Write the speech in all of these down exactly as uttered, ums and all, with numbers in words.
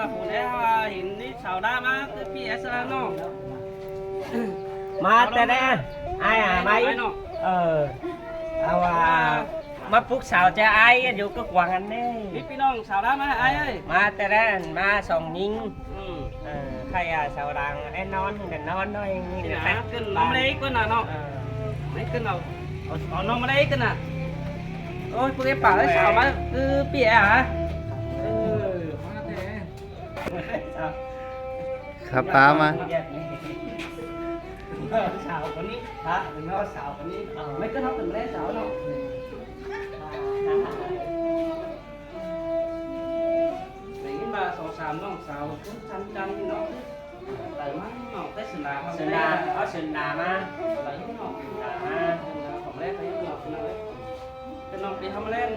Phủ đé, à, hỉn ní sau đá ꞌmá, cứ pi ét ra ꞌnọ. ꞌMá té đen, ai à, mai. Ai ꞌnọ. Ờ. Au à, ꞌmá púk sau ꞌchớ ai, dú cứ quảng ăn ꞌnị. Pi ꞌpi ꞌnọng sau đá ꞌmá ai ơi. ꞌMá té đen, ꞌmá song ꞌnhính. Ừ. Ờ, khay à, sau đang é ꞌnón, hỉn ꞌnón ꞌnọi, hỉn. Ná, kưn ꞌnọng ꞌmá đé ꞌquá ꞌnọ. Ờ. Đé ꞌquá ꞌnọ. Au, au ꞌnọng ꞌmá đé ꞌquá ꞌnọ. Ôi, púk é pả ơi, sau ꞌmá, cứ pi à. Ừ, ꞌmá té đen. Khắp phá mà. Sau con ní, hả? Đừng nói sau con ní. Ờ, mấy cái nó từng lé sau nó. Đéng ꞌnhính ꞌva sau sam ꞌnọng sau cũng chăn chăn nó. Đảy ꞌmá ꞌnọng té sưn đà, sưn đà, ó sưn đà ꞌmá. Đảy ꞌnọng sưn đà ꞌmá. Sưn đà khong lé té ꞌnọng sưn đà lé. Té ꞌnọng pi ꞌhăm ꞌmen.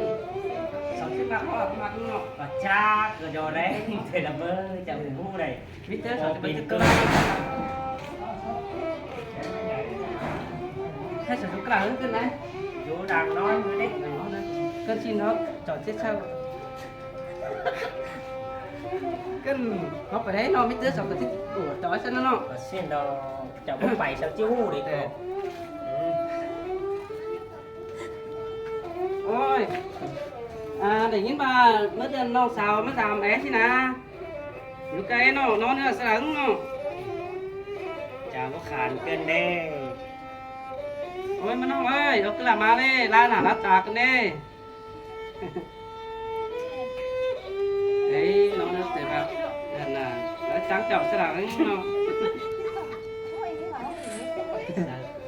Sau ꞌchí ꞌmặc ꞌhó ꞌmặc ꞌnọng. Ơ, chả ꞌcọ dô đé, té là bơ, chả hủ hủ đảy. Mít té sau ꞌchí ꞌmặc ꞌcọ. Hay sau ꞌcọ hứng ꞌcọ đảy. Dú đang ꞌnón ꞌmứa đé. ꞋCọ ꞌchí ꞌnọ, chọ chết sau. Kưn, ꞌnọ pay đé ꞌnọ, mít té sau ꞌcọ ꞌchí ꞌcọ tói săn ꞌnọ. Ơ, xin đó, chả báu pay sau ꞌchí hủ đảy ꞌcọ. Ôi, à, đéng ꞌnhính ꞌva ꞌmứa đươn ꞌnọng sau ꞌmá dăm é ꞌchí ná. Dú cá é ꞌnọ, ꞌnón ꞌnớ sa lăng ꞌnọ. Chả báu khản ꞌcợn đé. Ôi, ꞌmá ꞌnọng ơi, au ꞌcứ ꞌla ꞌmá đé, ꞌla nả ꞌlá ta ꞌcợn đé. Ê, ꞌnọng ꞌnớ té ꞌva, ꞌnặn ꞌnạ, ꞌlá chắng chảu sa lăng ꞌnọ.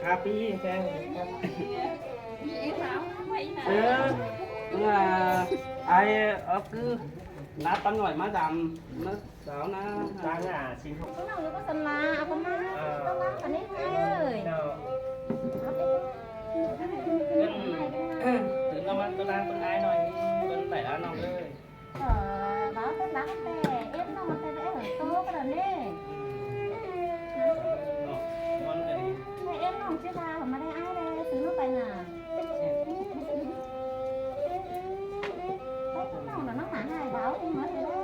Happy, ơ, ꞌnạ, ai, au ꞌcứ ꞌná tăm ꞌnọi ꞌmá dăm, ꞌmá sau ꞌná. Dăm ꞌnạ, xin hô. Tui ꞌnọng ꞌnớ ꞌcọ săn ꞌla, au ꞌcọ ꞌmá, ơ, tui ꞌnọng ꞌcọ ꞌnị ơi. Ơ. Ơ, tui ꞌnọng ꞌmá, tui ꞌnọng ꞌcọ ai ꞌnọi, ꞌcọ tải ꞌnọng ơi. Ờ, báo tui ꞌnọng té, ép ꞌnọng té, ép ꞌnọng ꞌcọ đảy ꞌnị. Ơ, ꞌnọng ꞌcọ đảy. Ép ꞌnọng ꞌchí ꞌva, ꞌmá đảy ai đảy, tui ꞌnọng pay ꞌnạ. Ê, ꞌnọng ꞌnạ, ꞌnọng ꞌmá hảư báo ꞌnị ꞌmá đảy. Ơ.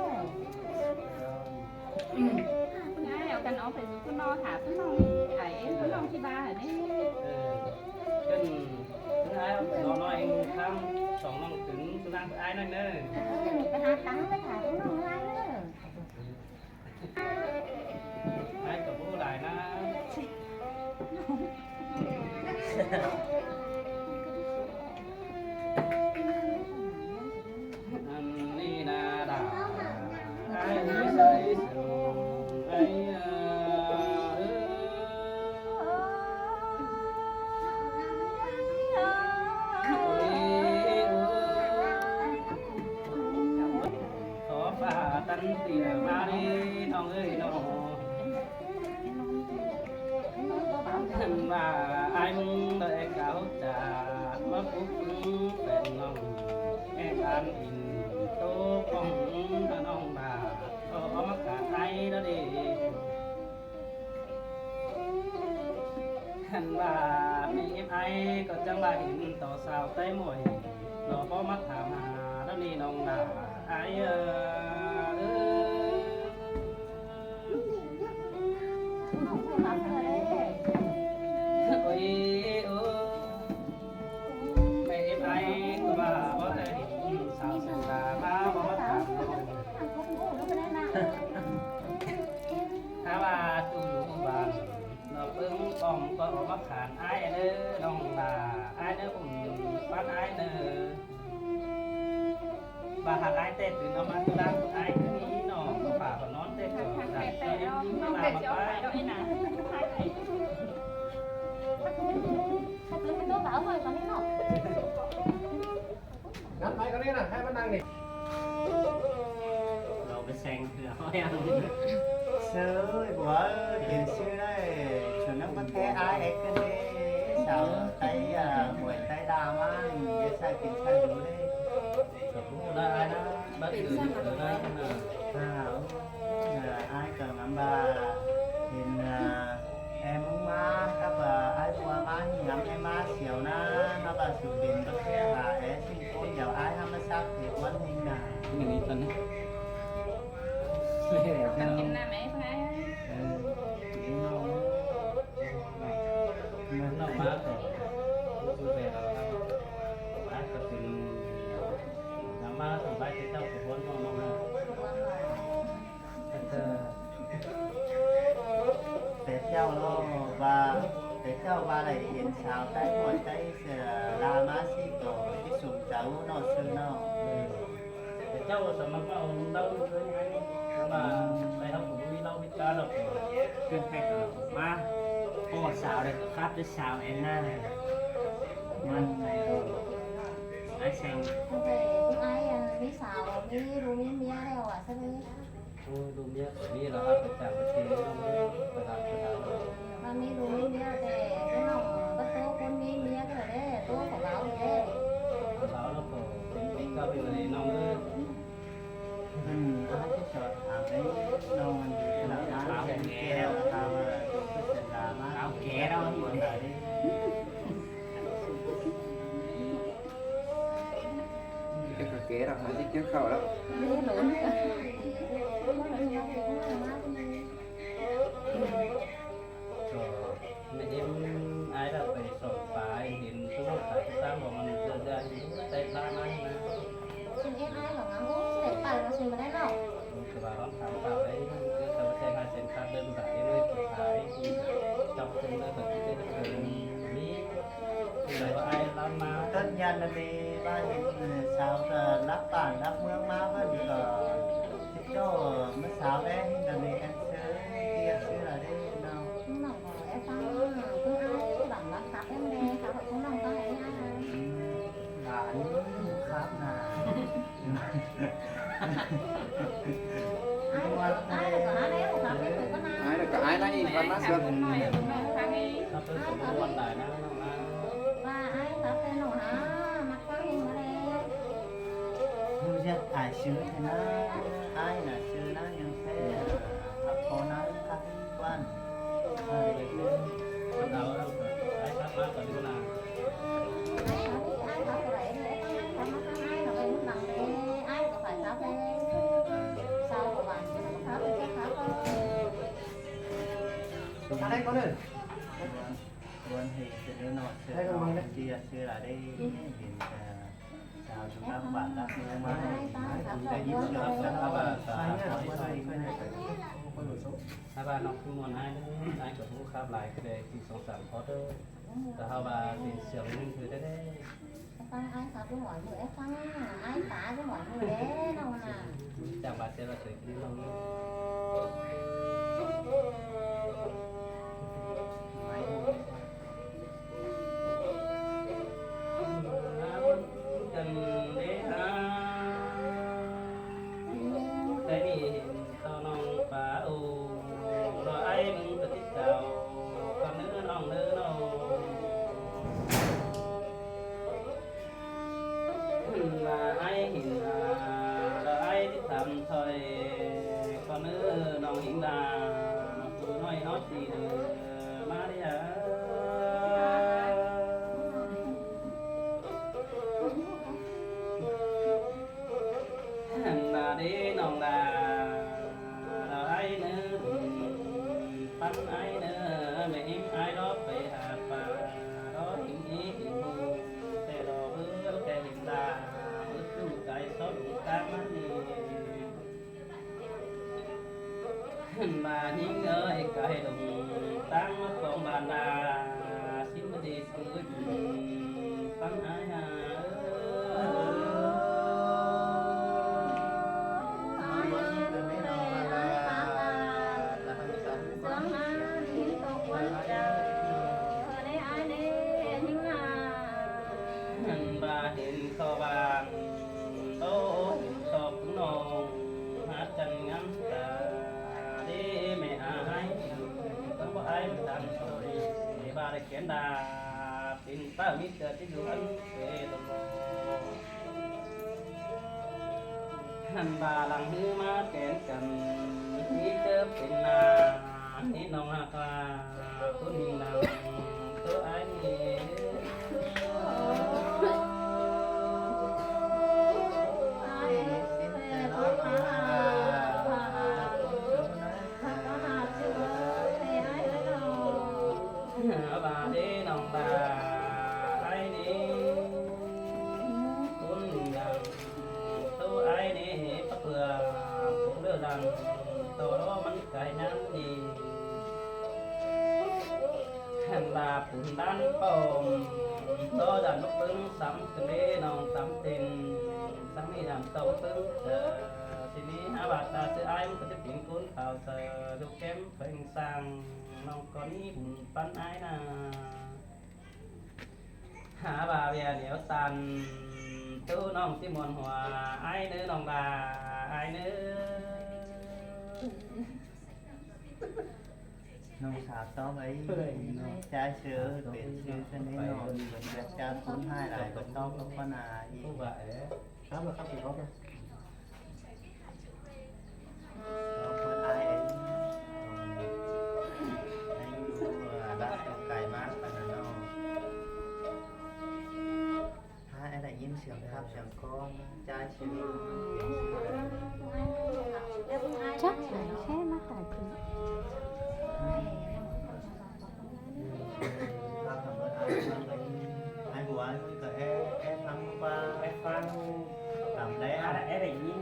Ơ, ꞌcọ ꞌnọng pay dú ꞌcọ ꞌnọng thả ꞌcọ ꞌnọng ꞌnị, ai ꞌcọ ꞌnọng ꞌchí ꞌva hảư ꞌnị. Ơ, ꞌcọ ꞌnọng ꞌnọi ꞌnị ꞌkhắm, song ꞌnọng tứn ꞌcọ ꞌnọng ai ꞌnọi ꞌnớ. Ơ, pay hảư tắng pay thả ꞌcọ ꞌnọng lai ꞌnớ. Ai ꞌcọ báu lai ꞌnạ. Ăn ꞌnị ꞌnạ đa. Ai ơi, sai sung, ai, ơ, ơ. Ôi, ơ. Khót ꞌva tăn tỉa ꞌmá đi, ꞌnọng ơi ꞌnọ. Khăn ꞌva ai ꞌmứng đảy cáo trả, ꞌmá púk ꞌpứng pên ꞌnọng, ꞌen an in tô pong ꞌnọng ꞌva, ơ, ꞌmá khả ai đó đi. Khăn ꞌva ꞌmí ꞌai ꞌcọ chắng ꞌva hên tô sau ꞌTáy ꞌmuội, ꞌnọ báu ꞌmá tham hả đó đi ꞌnọng ꞌva, ai ơ, ơ. Ôi, ơ. Mẹ em ai ꞌcọ ꞌva báu té hên sau sưn đà ꞌmá báu ꞌmá tham ꞌnọng. Hả ꞌva tu lu ꞌva, ꞌnọ ꞌpứng pong ꞌcọ ꞌmá khản ai ꞌnớ ꞌnọng ꞌva, ai ꞌnớ ꞌcọ ꞌmắn ai ꞌnớ. ꞌVa hảư ai té tứn ꞌnọng ꞌmá tu đang ai ꞌcọ ꞌnị ꞌnọ, ꞌcọ pả ꞌcọ ꞌnón té ꞌcọ. Hảư ai té ꞌnọng ꞌmá ꞌmá pay. Ngắn máy con đi nào, hai bắt năng đi. Nó mới xanh. Sới bố ơi, tiền sư đây, chuẩn năm con thế ai ấy cân đi, sao tay à, buổi tay đà mà, để sai tiền sai đủ đi. Cũng là ai đó, bắt được ở đây mà. À, ừ, là ai cần ngắm bà, thì là em cũng má, các bà ai qua má thì ngắm em má chiều na, nó bà sự bình bất kể bà é xin cô nhiều ai hăm nó sắp thì quan hình nà. Mình đi phần. Ăn kin ꞌnặn ꞌnị ꞌpứng ai. Nó ꞌmá ꞌcọ. Nó ꞌmá ꞌcọ tứn. Nó ꞌmá ꞌcọ bái ꞌchớ ꞌchạu ꞌcọ ꞌhôn ꞌnọng ꞌnọng ha. Té ꞌchạu ꞌlo ꞌva, té ꞌchạu ꞌva đảy hên sau Táy ꞌmọi Táy sia ꞌla ꞌmá ꞌsị ꞌcọ ꞌchí sung chaư ꞌnọ ꞌsứ ꞌnọ. Té ꞌchạu ꞌva sắm ꞌmặc ꞌva ꞌlống đaư ꞌsứ ꞌnị, ꞌva Táy ꞌhặc ꞌcọ ꞌmí ꞌlau ꞌmí cá ꞌlẹo ꞌcọ. ꞌChương khay ꞌcọ ꞌmá, ꞌpọ sau đảy ꞌcọ khắp ꞌchớ sau ên ꞌna. ꞌMắn ai seng. Không phải, ꞌpứng ai ăn ꞌmí sau, ꞌmí ꞌlụk ꞌmí ꞌmía ꞌlẹo ꞌva ꞌsứ ꞌnị. Ôi, ꞌlụk ꞌmía ꞌcọ ꞌmí ꞌlẹo hả, ꞌcọ chắng ꞌcọ chê ꞌnọng ꞌmá, ꞌcọ đaư ꞌcọ đaư. ꞌMắn ꞌmí ꞌlụk ꞌmí ꞌmía ꞌtẹ, ꞌpứng ꞌnọng báu ꞌtố ꞌcốn ꞌmí ꞌmía ꞌtẹ ꞌlẹo, ꞌtố ꞌcọ báo ꞌtẹ. Ꞌcọ báo ꞌnọng ꞌcọ, ꞌcọ báo ꞌnọng ꞌcọ. Ừm, ai ꞌchí ꞌchọ tham ꞌlẹo, ꞌnọng ꞌmắn đi ꞌlẹo ꞌmá, báo ꞌkẹ ꞌlẹo, báo ꞌkẹ ꞌlẹo. Cái cà kê đó, hả, cái chiếc khẩu đó. Ơ, ꞌmẹ ꞌếm ai ꞌlạ pay sỏng pay, hên ꞌpứng ꞌnọng pay ꞌtáng ꞌva ꞌmắn ꞌdệt ꞌdệt, hên ꞌtẹ ꞌpá ꞌmá ꞌnị ꞌna. Sưng ꞌếm ai ꞌva ngắm, ú, ꞌsứ đảy pay ꞌva sưng ꞌva đảy ꞌnọ. Ơ, ꞌcọ ꞌva ꞌlóm tham pay đảy, ơ, ꞌcọ ꞌva ꞌtẹ ꞌhại ꞌtẹ khát đảy, ꞌlụk đảy, ơ, ꞌcọ ꞌhại, chắp ꞌtẹ đảy, ꞌcọ ꞌtẹ đảy, ꞌcọ ꞌmí. Tất nhiên là vì ba hiện sao là lắp bản lắp mương má vẫn có cái chỗ mà sao đấy là vì em xưa kia xưa là đấy nó. Nó có em tăng cứ ai bản lắp khắp em đây, khắp ở cũng lòng tăng em ai. Bản khắp là Ai là có ai đấy, có khắp cái tuổi con ai. Ai là có ai đấy, con nó sướng. Khắp cái tuổi con ai. Và ai khắp cái nổ hả, mặt quang hình mà đấy. Hư giật ai xứ thế nó, ai là xứ nó nhưng thế, khắp con nó khắp quan. Ai là xứ. Con áo đó, ai khắp bác còn đứa nào. Quan hệ cái đứa nó sẽ chia sẻ là đi, thì, à, sao chúng ta bạn đã không mà. Hai ba ꞌnọng ꞌcọ ꞌmí ꞌmôn ai, ai ꞌcọ ꞌhụ khắp lai ꞌcọ đảy ꞌchí song sam khó đơ. Tơ hảư ꞌva pên siêng ꞌnưng thứ đơ đơ. Em Păng ai khắp ꞌmí ꞌmọi ꞌmự, em Păng ai khắp ꞌmí ꞌmọi ꞌmự đé ꞌnọng ꞌna. Chắng ꞌva sia ꞌva sui ꞌnưng ꞌnọng ꞌnưng. Căn đế hả. Cái gì tao ꞌnọng pá ô, ꞌlọ ai ꞌmứng tơ tít chảu, con ꞌnớ ꞌnọng ꞌnớ ꞌnọng. Mà ai hên à, ꞌlọ ai tít thăm thôi, con ꞌnớ ꞌnọng hên đa, ꞌpứng ꞌnọi hót đi đơ, má đi à. Hẳn mà đi nòng đà, ꞌlọ ai ꞌnớ, ꞌpắn ai ꞌnớ, ꞌmẹ ꞌhím ai ꞌló pay hả pà, ꞌló hên ꞌí hên hù, ꞌtẹ ꞌlọ bứ ꞌló kẻ hên đà, bứ ꞌchu cái sót lủng cám ꞌmắn đi. Hẳn mà ꞌhím ơi, cái lủng cám ꞌmắn con bàn đà, xin đi. Păng ai hả. Hẳn ꞌva hên kho vang, tô hên kho ꞌpứng ꞌnọng, hák căn ngắm ta, đi ꞌmẹ ai, tong báu ai tang thôi, ꞌva đảy kén đa. Pên ta ꞌmí ꞌtưa ꞌchí dú ăn pê tô lô. Hẳn ꞌva lăng ꞌhứ ꞌmá kén căn, ꞌmí ꞌchớ pên nả, ꞌmí ꞌnọng hák ꞌva, ꞌcốn ꞌnưng lăng, tớ ai ꞌnị. Ai, ꞌtẹ ꞌló ꞌnọng hák ꞌva, tô đố ꞌmắn cai ꞌnhắng đi. Hẳn là phủn đán pom tô đàn bốc bứng sắm cơn đế nong sắm tên sắm đi đàn tô bốc bứng. Ờ, thì đi há bạt ta sư ai ꞌmắn có chất tính cốn thảo tờ đô kém phanh sang nong có ní phủn ꞌpắn ai na. Hả bà bè nếu sàn tú nong tí muôn hòa ai nữa nong bà ai nữa. Nong xả tóm ấy, nong trái sứ, biển sứ, cái đấy nong, mình đặt ra cuốn hai lại, còn tóm có con à, gì? Không phải. Tóm là khắp thì có thôi. Tóm con ai ấy. Anh đu, à, lát tóm cài mát, phải là nó. Hai em lại nhìn sướng khắp sướng con, trái sứ, biển sứ. Chắc là sẽ mắc phải. Ai của ai, ai của ai, ai thăm qua, ai phan, cảm thấy ai là ai để nhìn.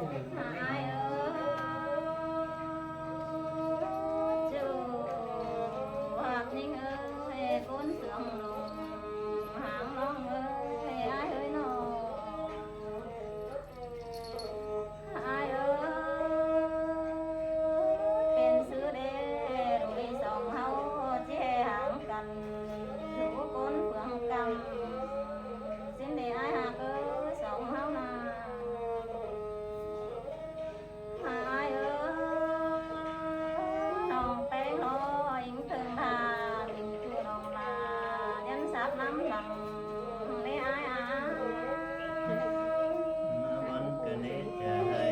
Ai ơi, chú Hạc Ninh ơi, con sướng lòng, hàng lòng ơi, ai ơi nó. Ai ơi, pên sư đế đuổi song ꞌháu ꞌchí hê háng căn, dú cốn phướng căm. Xin để ai hạc ơi song ꞌháu na. Ai ơi, nong ꞌpéng lo ính thương tha, ính chu nong la, nhắn sáp lắm lắm, lê ai á. Nó vẫn cứ nết trả lời,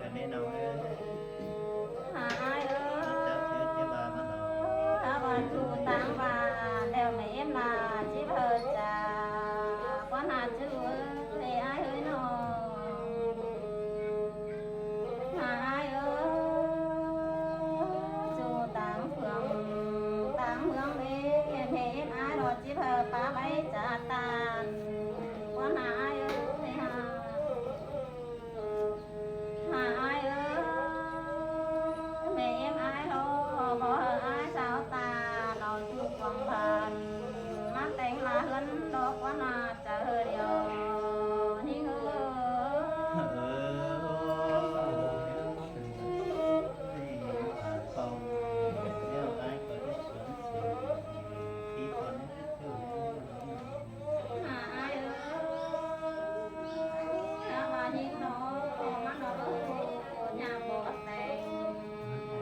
cứ nết nong ơi. Ai ơi, hả bà chu táng bà, đeo mẹ em là, ꞌchí bơ chả, quan hạt chu ơi, ai ơi nó. Hả ai ơi, chu táng phường, táng hương ê, mẹ em ai đó ꞌchí bơ pá bay chả tàn, quan hả ai ơi, hả. Hả ai ơi, mẹ em ai lo, bó hơ ai sao ta, lo chu quảng bàn, mắc téng lá hươn, đó quan hả, chả hơ điều, ninh ơi. Hả ai ơi, hả bà nhìn nó, mắt nó bơ hồ, nhà bỏ tèng.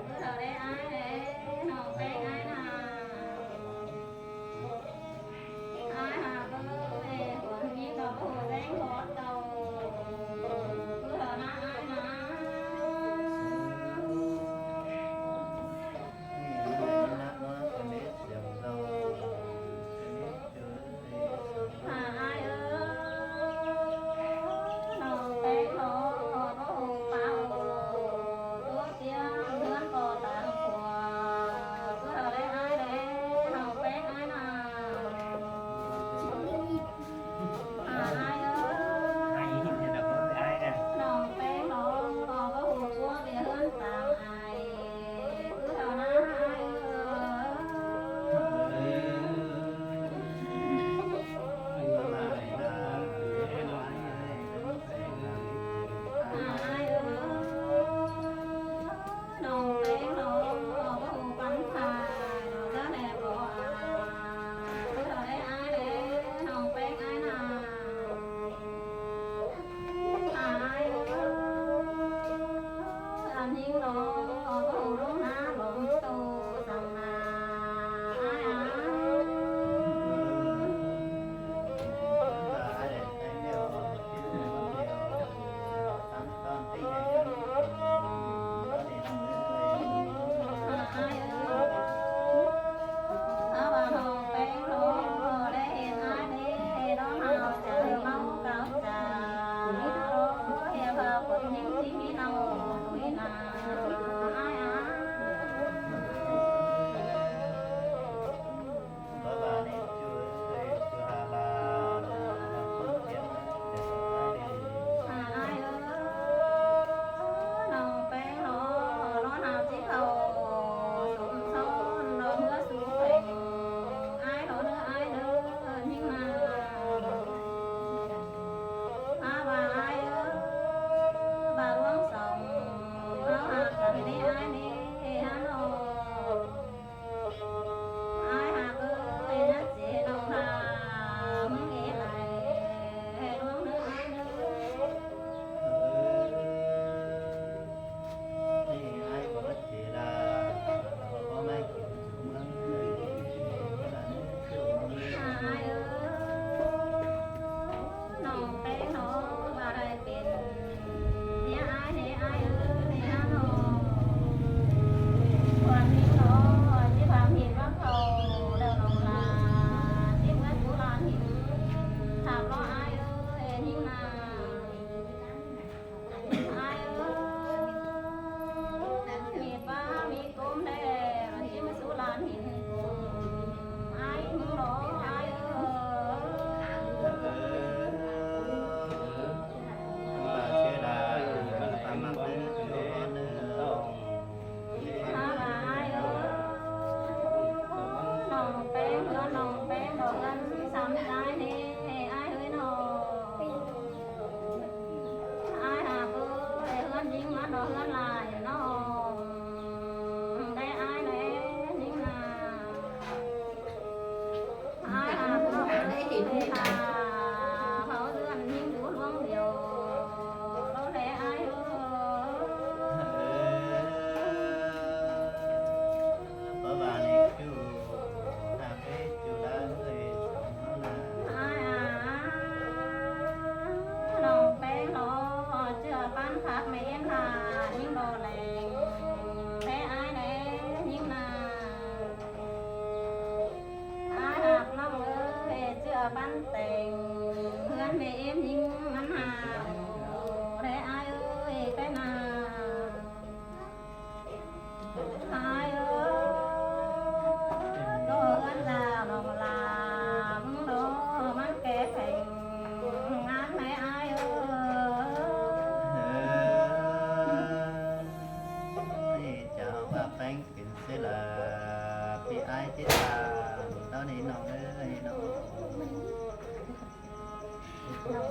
Bơ thở đây ai đấy, nó bé ai nà. Ai hả bơ, ê, huống nhìn nó bơ hồ, reng hót đầu. Bơ thở nà ai nà. Hả ai ơi, nong ꞌpéng lo, báu hô páo, tố tiêm hươn có tán khua, cứ thở đây ai đấy, nong ꞌpéng ai nà. Hả ai ơi, nong ꞌpéng lo, báu hô páo, báu hô páo, đi hươn táng ai. Ai ơi, ăn hính đó, có hù lũ ná lũ tô sắm na. Ai à.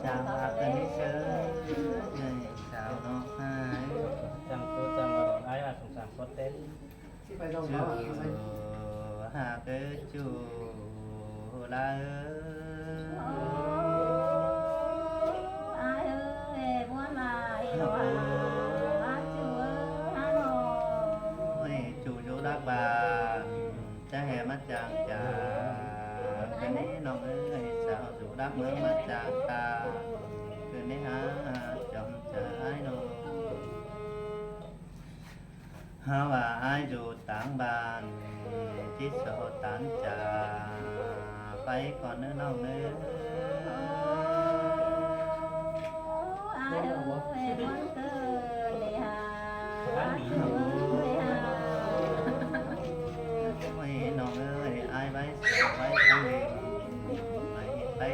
Chang hák ꞌcọ ꞌnị ꞌsớ, ꞌnị sau ꞌnọng ꞌnị. Chang ꞌcọ chang ꞌva đon ai ꞌva sung sang ꞌcọ tết. Chư hák ꞌcọ chư ꞌla ới. Ơ, ai ơi, ꞌmuôn ꞌla ới, ơ, ꞌchư ơi, ha ꞌnọng. Ôi, chư dú đắc ꞌva, chắng hé ꞌmá chang chả. Cái ꞌnị ꞌnọng ới, sau dú đắc ꞌmướng ꞌmá chang ta. Cái ꞌnị ha, chom chả ai ꞌnọng. Hák ꞌva ai dú táng ꞌvan, ꞌchí sau tán chả. Pay ꞌcọn ꞌnớ ꞌnọng ới. Ai ơi, ꞌmuôn ꞌcơ ꞌnị ha, ꞌchư ơi ha. Ôi, ꞌnọng ới, ai pay sau pay táng đin, pay pay.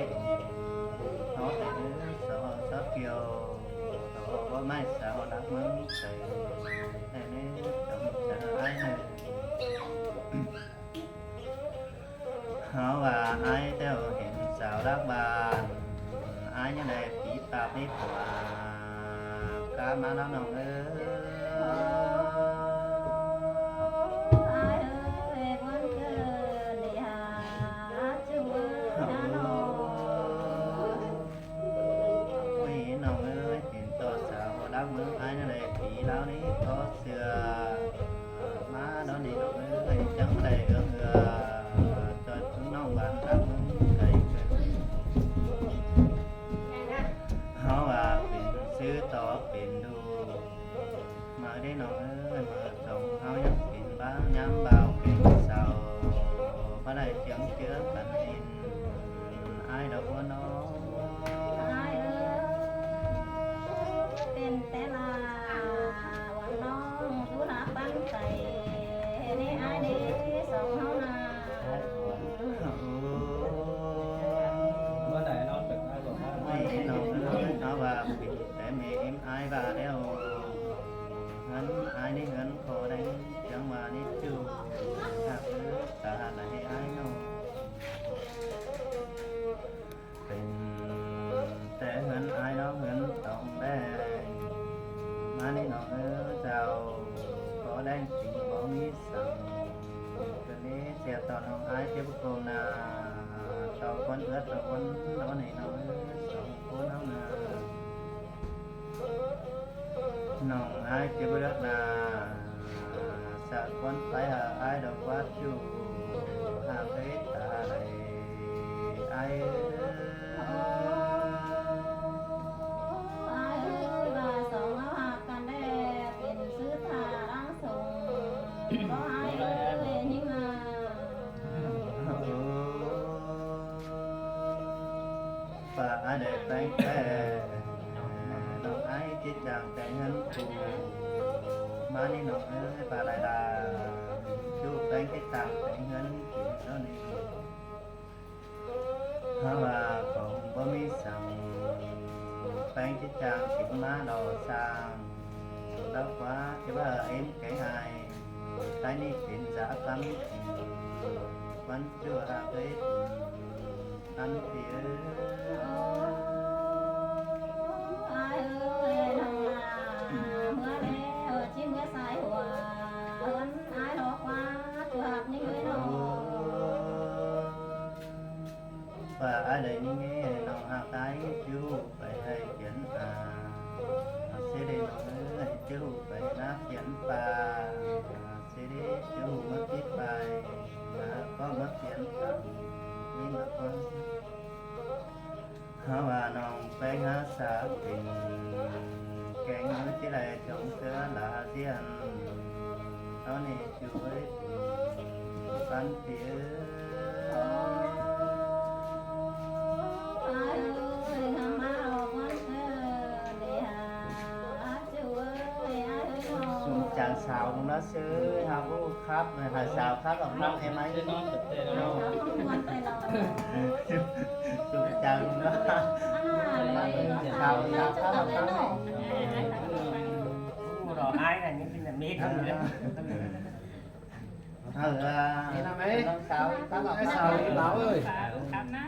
Nó pay ꞌnớ sau sót kiêu. Sau báu ꞌmá sau đắc ꞌmướng sai. Ai ꞌnị, chom chả ai ꞌnị. Hák ꞌva ai ꞌtẹo hên sau đắc ꞌva, ai ꞌnhá đảy pí pạp ꞌmí pua cá ꞌmá ꞌnọng ới. Ai ơi, ꞌmuôn ꞌcơ ꞌnị ha, ꞌchư ơi ha ꞌnọng. Ôi, ꞌnọng ới, hên ꞌto sau đắc ꞌmướng ai ꞌnhá đảy pí ꞌláo ꞌnị ꞌcọ sưa. ꞌMá đón ꞌnị ꞌnọng ới, chắng đảy ương ưa, ꞌchoi ꞌpứng ꞌnọng ꞌván đắc ꞌmướng cay cay. Hák ꞌva pên ꞌsứ ꞌto pên đu. ꞌMự đé ꞌnọng ới, ꞌmự song ꞌháu ꞌnhắng pên ꞌváng ꞌnhám bao keng sau, ꞌmự đảy ꞌchương ꞌchứa căn ꞌnịn, ai đaư ꞌmá ꞌnọng. Ai ơi, pên té ꞌla, ꞌváng ꞌnọng dú ꞌlạ ꞌpắn cay, ꞌnị ai ꞌnị song ꞌháu ꞌna. Ơ, ꞌmá đảy ꞌnọng ới, ꞌnọng ới, ꞌnọng ới, ꞌva pên té ꞌmế ꞌếm ai ꞌva ꞌlẹo. ꞌHướn ai ꞌnị ꞌhướn khô đen, chắng ꞌva ꞌnị ꞌchư hák ới, ta hák ai ꞌnọng. Pên té ꞌhướn ai ꞌnọng ꞌhướn tong đen. ꞌMá ꞌnị ꞌnọng ới, sau khô đen chính báu ꞌmí săng. Cái ꞌnị sia ꞌto ꞌnọng ai chếp côm ꞌna, ꞌto ꞌcốn ướt ꞌto ꞌcốn đón ꞌnị ꞌnọng ới, song ꞌcốn ꞌháu ꞌna. ꞌNọng ai chếp ꞌlượt ꞌna, sa ꞌcốn pay hả ai đaư ꞌquá ꞌchư, hả phết ta đảy ai ới. Ai ơi, ꞌva song ꞌháu hák căn đé, pên ꞌsứ thả ꞌláng sông, báu ai ới, ꞌnhính ꞌna. ꞌVa ai đảy peng té, ꞌnọng ai ꞌchí chang té ꞌhướn cu. ꞌMá ꞌnị ꞌnọng ới, ꞌva lai đa, ꞌchư peng ꞌchí chang té ꞌhướn kin ꞌnớ ꞌnị. Hák ꞌva khong báu ꞌmí săng, peng ꞌchí chang kin ꞌmá lo sang. Đaư ꞌquá ꞌchí ꞌva ꞌếm kéng ai, tai ꞌnị pên dák ꞌcắm kin, ꞌquán ꞌchư hák ới kin, ꞌnặn phi ới. Ai ơi, ꞌnọng ꞌna, ꞌmứa ꞌlẹo, ꞌchí ꞌmứa sai hua, ꞌhướn ai lo ꞌquá, ꞌchư hák ꞌnhính ới ꞌnọng. ꞌVa ai đảy ꞌnhính ới, ꞌnọng hák ai ꞌchư pay hảy phiến a. Sế đảy ꞌnọng ới, ꞌchư pay ꞌnạp phiến pa. Sế đảy ꞌchư ꞌmá pít pay, ꞌmá ꞌcọ ꞌmá phiến căn, ꞌmí ꞌmá ꞌquá. Hák ꞌva ꞌnọng peng hák sa pên, kéng ꞌmứ ꞌchí đảy chông ꞌsứa ꞌla ꞌdiên. Tón ꞌnị ꞌchư ới, ꞌpắn phi ới. Ai ơi, hăm ꞌmá lo ꞌquán ꞌchư, ꞌnị hả, ꞌchư ơi, ai ơi ꞌnọng. Sung chang sau ꞌnọng ꞌna ꞌsứ, hák ú khắp, hák sau khắp ꞌnọng ꞌnọng êm ai. Sung chang ꞌnọng ꞌna. Sau, sau khắp ꞌnọng ꞌnọng. Ú, lo ai là những cái mệt lắm rồi đó. Ờ, à, sao, sao, sao, Bảo ơi. Khắp ꞌna.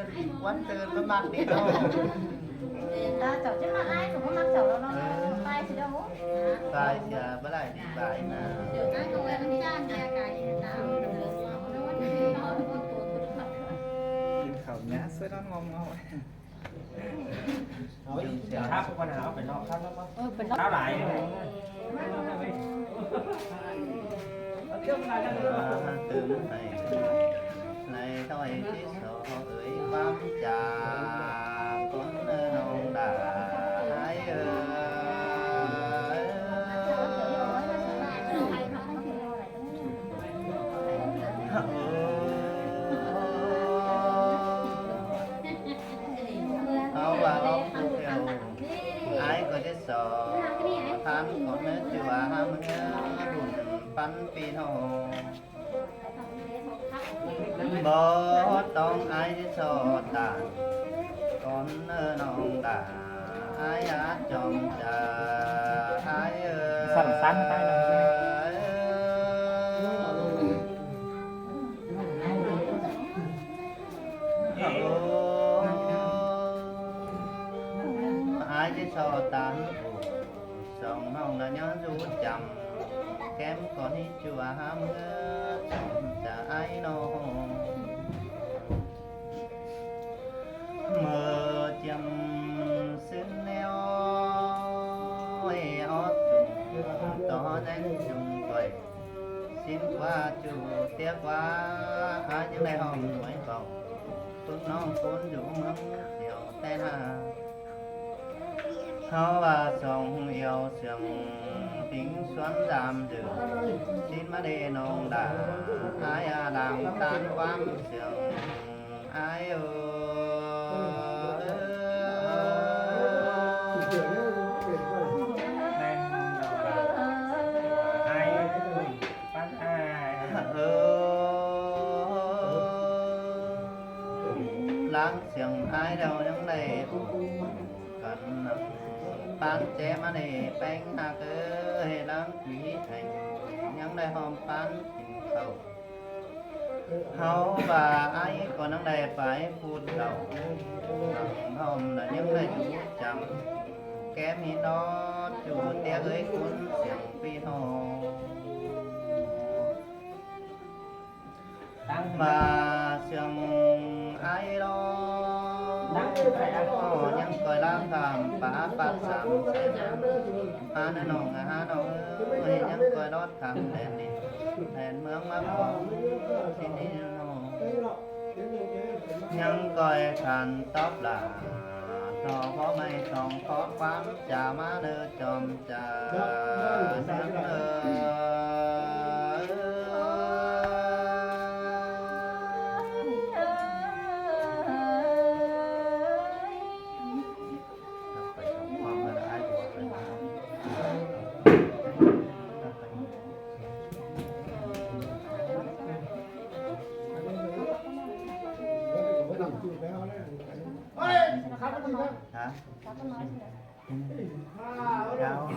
ꞌcốn ꞌtơn ꞌmá ꞌmặc đi ꞌnớ. Ta chảu chứ ꞌmá ái, chảu ꞌmá ꞌmặc chảu ꞌlẹo ꞌnớ. Bai sia báu đảy đi bai ꞌnớ. Khảu nhá ꞌsớ ꞌnón ꞌngo ꞌngo. Khắp con nào phải lo khắp lắm. Tao lại. Tớm hảy, lai ꞌtoi ꞌchí so ới ꞌquám chả, ꞌcốn ꞌnọng đả ái ơi. Au ꞌva ók ꞌpứng khẻo, ái ꞌcọ ꞌchí so than ꞌcốn ꞌnớ ꞌchua hák ꞌmướng bun ꞌpắn ꞌpi ꞌnọng. Báu ꞌtong ái ꞌchí so tản, ꞌcốn ꞌnọng đả ái á chom chả ái ơi. Sẵn sàng cái này. Ái ꞌchí so tản, song ꞌnọng đa ꞌnhó dú chăm, kém ꞌcọ ꞌnị ꞌchua hák ꞌmướng chả ái ꞌnớ. ꞌMự chiêm ꞌsướng ꞌnéo, ók ꞌchung tó ꞌnén ꞌchung ꞌcoi. ꞌSín ꞌquá ꞌchu tiếc ꞌquá, ái ꞌnhắng đảy hom nuối cau, ꞌpứng ꞌnọng ꞌcốn dú ꞌmướng Thiẻo ꞌtẹ ꞌnớ. ꞌHáu ꞌva song iêu siêng, thính suốn dăm dư, ꞌsín ꞌmá đê ꞌnọng đả ái a đang tản ꞌquám siêng. Ái ơi. Láng siêng ái đaư ꞌnhắng đảy ꞌcắn, ꞌpán ché ꞌmá đê ꞌpéng ꞌhặc ơi, láng quí thẻng ꞌnhắng đảy hom ꞌpán kin khảu. ꞌHáu ꞌva ái ꞌcọ ꞌnhắng đảy pay phút đaư, hom đa ꞌnhắng đảy dú chăm, kém ꞌhịt ꞌnọt ꞌchu tiếc ới ꞌcốn siêng ꞌpi ꞌnọng. ꞌVa siêng ái lo, ꞌnhắng ꞌcoi láng tham pá pát sam sẻng, hák ꞌnọng hák ꞌnọng ơi, ꞌnhắng ꞌcoi lót tham đen đi, đen ꞌmướng ꞌmá ꞌcọ ꞌsín ꞌnị ꞌnọng. ꞌNhắng ꞌcoi than tóp lả, so bók ꞌmạy song khót ꞌquám chả ꞌmá ꞌnớ chom chả ꞌnhắng ơi. Hả? Cáo.